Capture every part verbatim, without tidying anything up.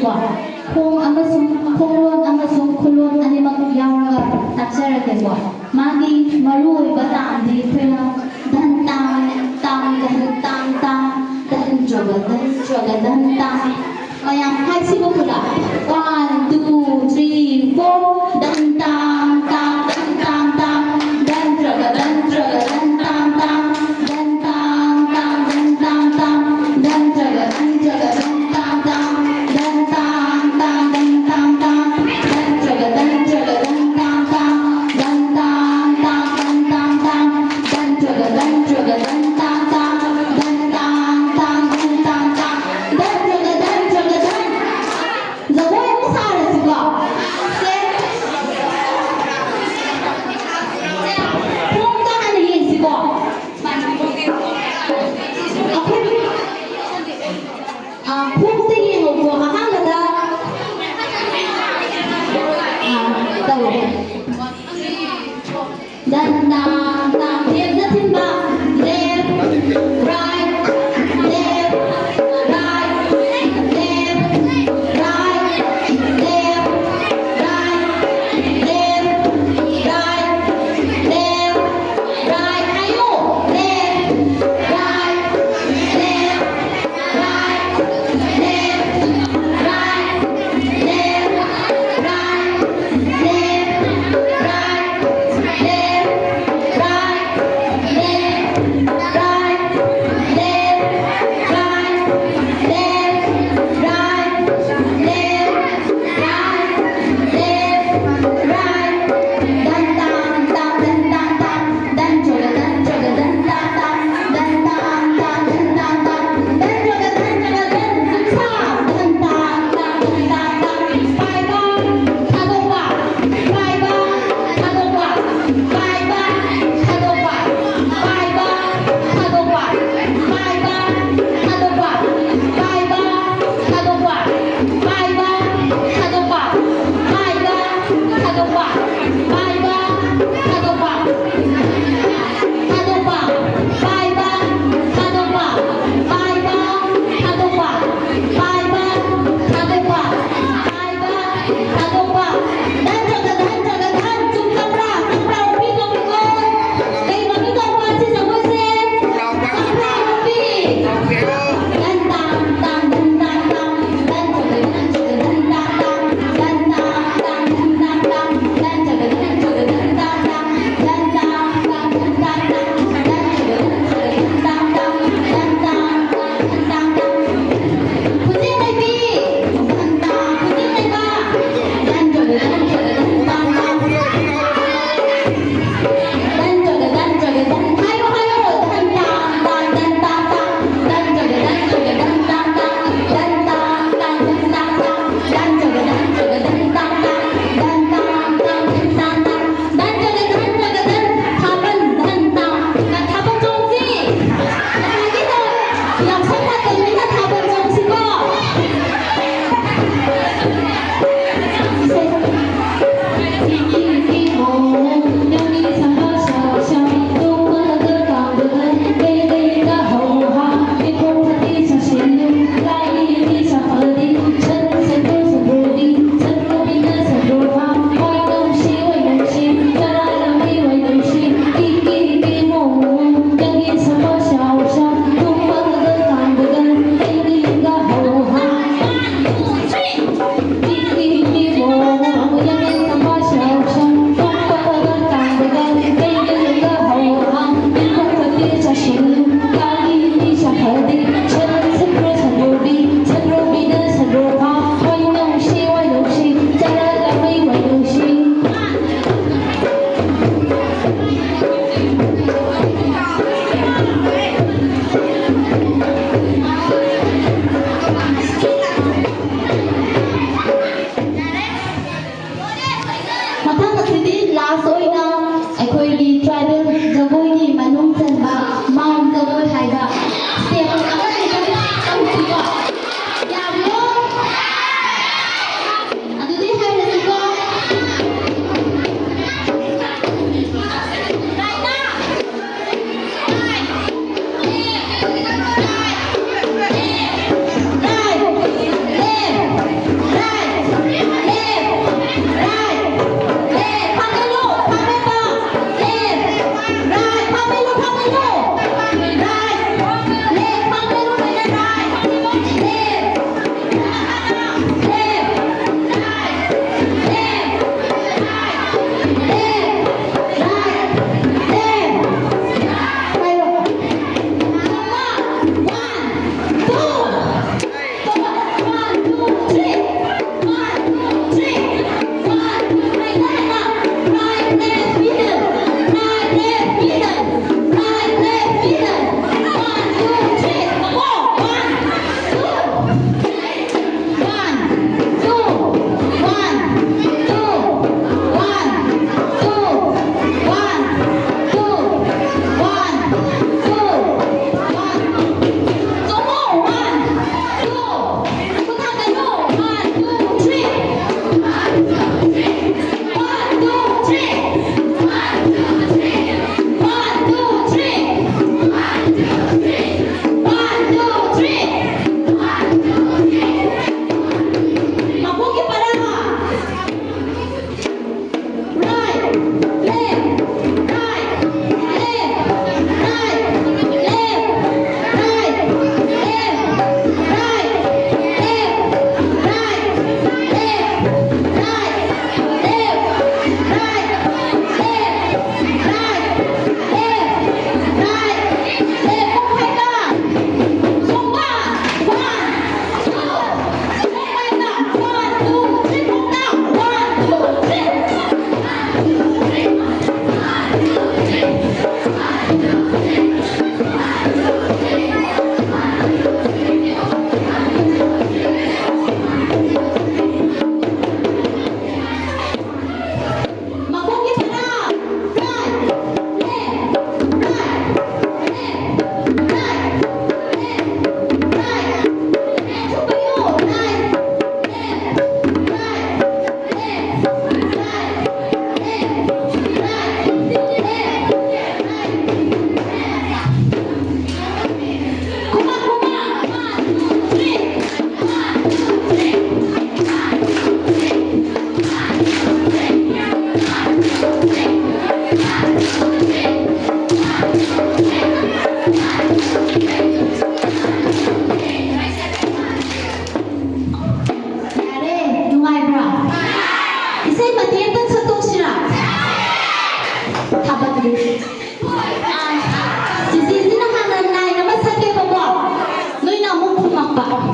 ꯀꯣ, ꯈꯣꯡ ꯑꯃꯁꯨꯡ ꯈꯣꯡꯂꯣꯟ ꯑꯃꯁꯨꯡ ꯈꯨꯂꯣꯟ ꯑꯅꯤꯃꯛ ꯌꯥꯎꯔꯒ ꯇꯥꯛꯆꯔꯛꯀꯦꯀꯣ꯫ ꯃꯥꯒꯤ ꯃꯔꯨꯑꯣꯏꯕ ꯇꯥꯝꯗꯤ ꯑꯩꯈꯣꯏꯅ ꯙꯟ ꯇꯥꯝ, ꯇꯥꯝ ꯙꯟ ꯇꯥꯝ ꯇꯥꯝ, ꯙꯟ ꯇ꯭ꯔꯒ ꯙꯟ ꯇ꯭ꯔꯒ ꯙꯟ ꯇꯥꯝ꯫ ꯃꯌꯥꯝ ꯍꯥꯏꯁꯤꯕ ꯄꯨꯂꯞ꯫ One, two, three, four꯫ ꯙꯟ ꯇꯥꯝ ꯇꯥꯝ ꯙꯟ ꯇꯥꯝ ꯇꯥꯝ꯫ ꯙꯟ ꯇ꯭ꯔꯒ ꯙꯟ ꯇ꯭ꯔꯒ ꯙꯟ ꯇꯥꯝ ꯇꯥꯝ꯫ ꯙꯟ ꯇꯥꯝ ꯇꯥꯝ ꯙꯟ ꯇꯥꯝ ꯇꯥꯝ꯫ ꯙꯟ ꯇ꯭ꯔꯒ ꯙꯟ ꯇ꯭ꯔꯒ ꯙꯟ ꯇꯥꯝ ꯇꯥꯝ꯫ ꯙꯟ ꯇꯥꯝ ꯇꯥꯝ ꯙꯟ ꯇꯥꯝ ꯇꯥꯝ꯫ ꯙꯟ ꯇ꯭ꯔꯒ ꯙꯟ ꯇ꯭ꯔꯒ ꯙꯟ ꯇꯥꯝ ꯇꯥꯝ꯫ ꯙꯟ ꯇꯥꯝ ꯇꯥꯝ ꯙꯟ ꯇꯥꯝ ꯇꯥꯝ꯫ ꯙꯟ ꯇ꯭ꯔꯒ ꯙꯟ ꯇ꯭ꯔꯒ ꯙꯟ ꯇꯥꯝ ꯇꯥꯝ꯫ ꯙꯟ ꯇꯥꯝ ꯇꯥꯝ ꯙꯟ ꯇꯥꯝ ꯇꯥꯝ꯫ ꯙꯟ ꯇ꯭ꯔꯒ ꯙꯟ ꯇ꯭ꯔꯒ ꯙꯟ꯫ ꯖꯒꯣꯏ ꯑꯃꯨꯛ ꯁꯥꯔꯁꯤꯀꯣ꯫ ꯁꯦ꯫ ꯈꯣꯡꯗ ꯍꯥꯟꯅ ꯌꯦꯡꯁꯤꯀꯣ꯫ ꯑꯩꯈꯣꯏ, ꯑ, ꯈꯣꯡꯗ ꯌꯦꯡꯉꯣꯀꯣ꯫ ꯑꯍꯥꯟꯕꯗ, ꯑ, ꯇꯧꯔꯣ꯫ ꯙꯟ ꯇꯥꯝ ꯇꯥꯝ꯫ Left ꯅ ꯊꯤꯟꯕ꯫ Left, right, left, right, left, right, left, right, left, right, left, right꯫ ꯍꯥꯏꯌꯣ꯫ Left, right, left, right, left꯫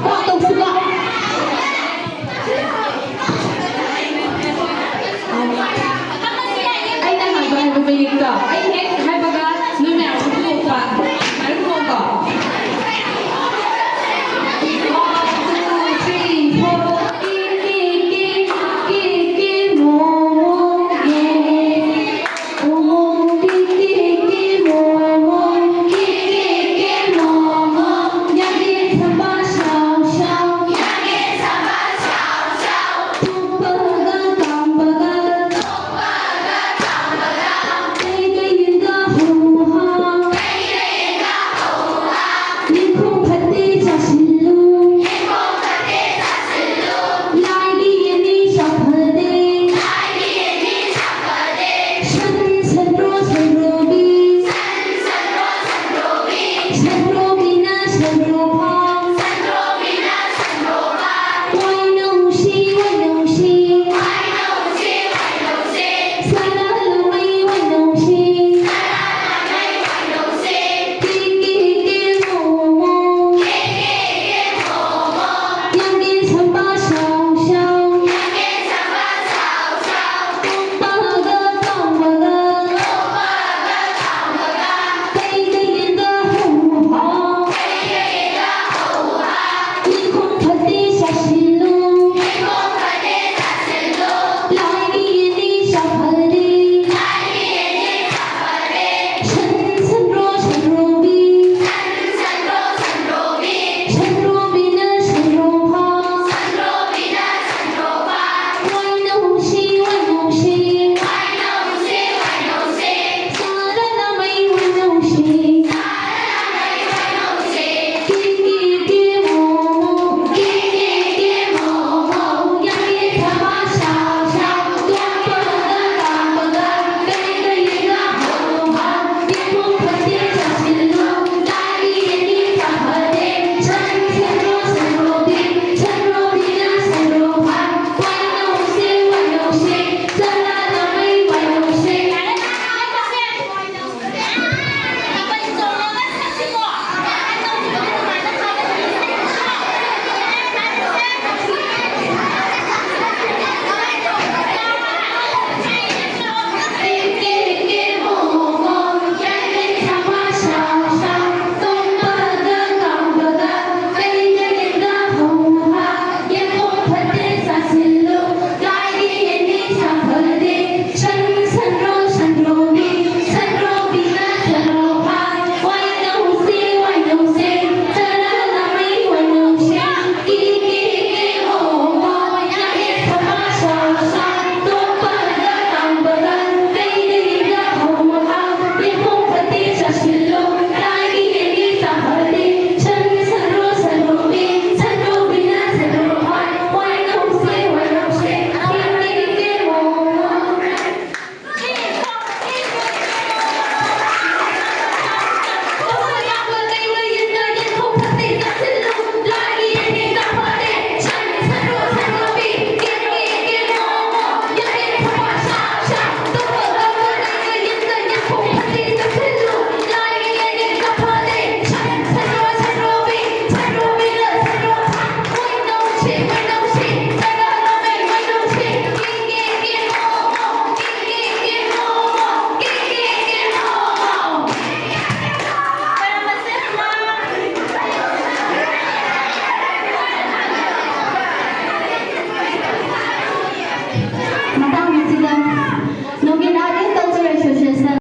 ꯀꯣ ꯇꯧꯁꯤꯀꯣ꯫ ꯑꯩꯅ ꯍꯥꯏꯕ ꯍꯥꯏꯕ ꯃꯌꯦꯛꯇꯣ